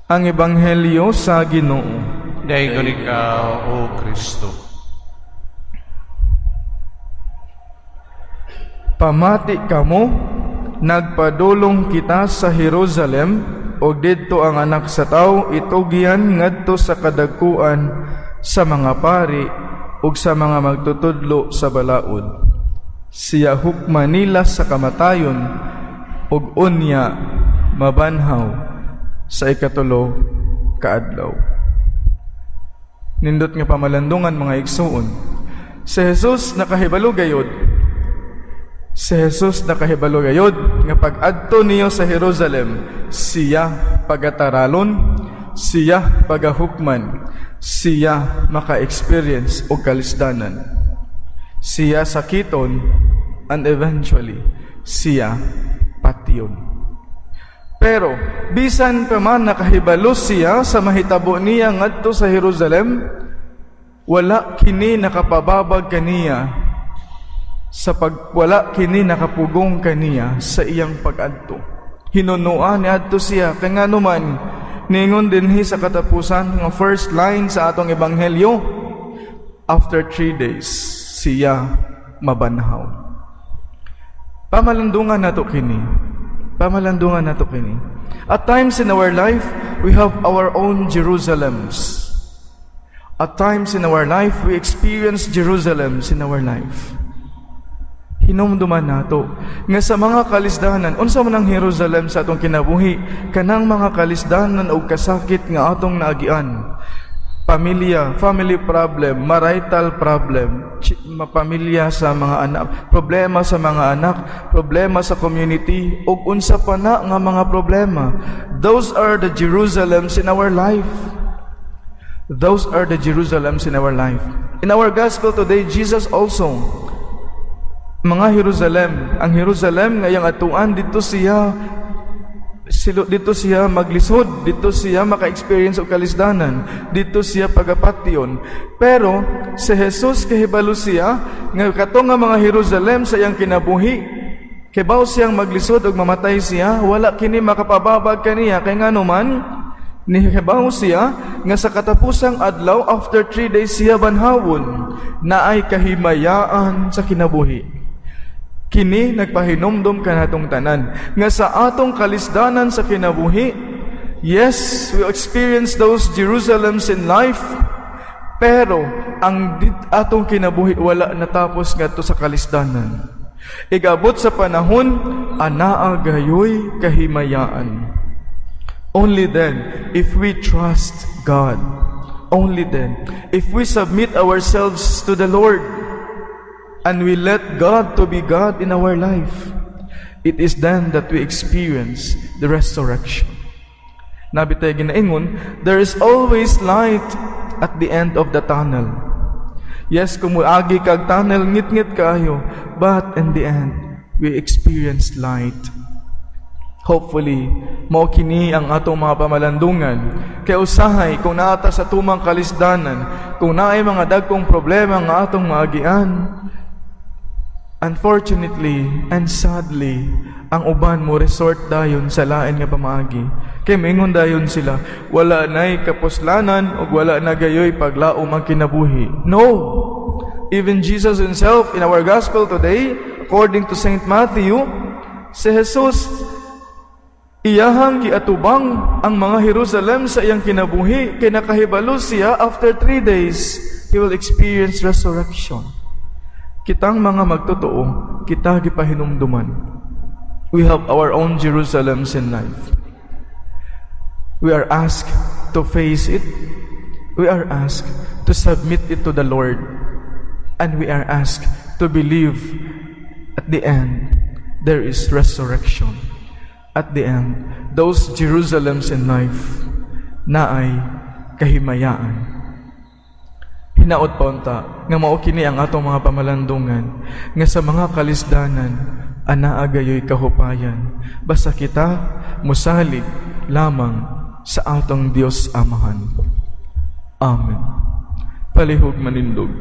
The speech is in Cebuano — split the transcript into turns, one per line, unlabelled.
Ang Ebanghelyo sa Ginoo.
Daygon ikaw, O Kristo.
Pamati kamo, nagpadulong kita sa Jerusalem ug didto ang Anak sa Tawo itugyan ngadto sa kadagkuan sa mga pari ug sa mga magtutudlo sa balaod. Siya hukman nila sa kamatayon ug unya mabanhaw sa ikatulo ka adlaw. Nindot nga pamalandungan, mga igsuon. Si Jesus nakahibalo gayod. Si Jesus nakahibalo gayod nga pag-adto niyo sa Jerusalem, siya pagataralon, siya pagahukman, siya maka-experience og kalisdanan. Siya sakiton and eventually siya patyon. Pero bisan pa man nakahibalo siya sa mahitabo niya ngadto sa Jerusalem, wala kini nakapababag kaniya sa pag wala kini nakapugong kaniya sa iyang pag-adto. Hinunoa niadto siya kay ngano man ningon dinhi sa katapusan nga first line sa atong ebanghelyo, after 3 days siya mabanhaw. Pamalandungan nato kini. Pamalandungan nato kini. At times in our life, we have our own Jerusalems. At times in our life, we experience Jerusalems in our life. Hinumduman nato nga sa mga kalisdanan, unsa man ang Jerusalem sa atong kinabuhi, kanang mga kalisdanan og kasakit nga atong naagian. Pamilya, family problem, marital problem, pamilya sa mga anak, problema sa mga anak, problema sa community, ug unsa pa na nga mga problema. Those are the Jerusalems in our life. Those are the Jerusalems in our life. In our gospel today, Jesus also mga Jerusalem, ang Jerusalem nga iyang atuan dito siya silo, dito siya maglisod, dito siya maka-experience og kalisdanan, dito siya pagapatyon. Pero si Jesus, kahibalo siya nga kato nga mga Jerusalem sa iyang kinabuhi, kibaw siyang maglisod ug mamatay siya, wala kini makapababag kaniya kay ngano man nihibaw siya nga sa katapusang adlaw, after 3 days, siya banhawon, naay kahimayaan sa kinabuhi. Kini nagpahinumdom kanatong tanan nga sa atong kalisdanan sa kinabuhi, yes, we experience those Jerusalems in life, pero ang atong kinabuhi wala natapos ngadto sa kalisdanan. Igabot sa panahon, anaa gayoy kahimayaan. Only then, if we trust God, only then, if we submit ourselves to the Lord, and we let God to be God in our life, it is then that we experience the resurrection. Naa bitay ginaingon, there is always light at the end of the tunnel. Yes, kung muagi kag tunnel, ngit-ngit kayo, but in the end, we experience light. Hopefully, mao kini ang atong mga pamalandungan. Kay usahay, kung naa ta sa tumang kalisdanan, kung naay mga dagkong problema nga atong maagian, unfortunately and sadly, ang uban mo resort dayon sa lain nga pamaagi. Kay mingon dayon sila, wala na'y kapuslanan ug wala na gayoy paglaom ang kinabuhi. No! Even Jesus himself in our gospel today, according to Saint Matthew, si Jesus iyahang giatubang ang mga Jerusalem sa iyang kinabuhi kay nakahibalo siya, after 3 days he will experience resurrection. Kitang mga magtotoo, kita gipahinumduman. We have our own Jerusalems in life. We are asked to face it. We are asked to submit it to the Lord. And we are asked to believe at the end there is resurrection. At the end, those Jerusalems in life naay kahimayaan. Hinaot pa unta nga mao kini ang atong mga pamalandungan nga sa mga kalisdanan anaa gayoy kahupayan basta kita mosalig lamang sa atong Dios Amahan. Amen. Palihog manindog.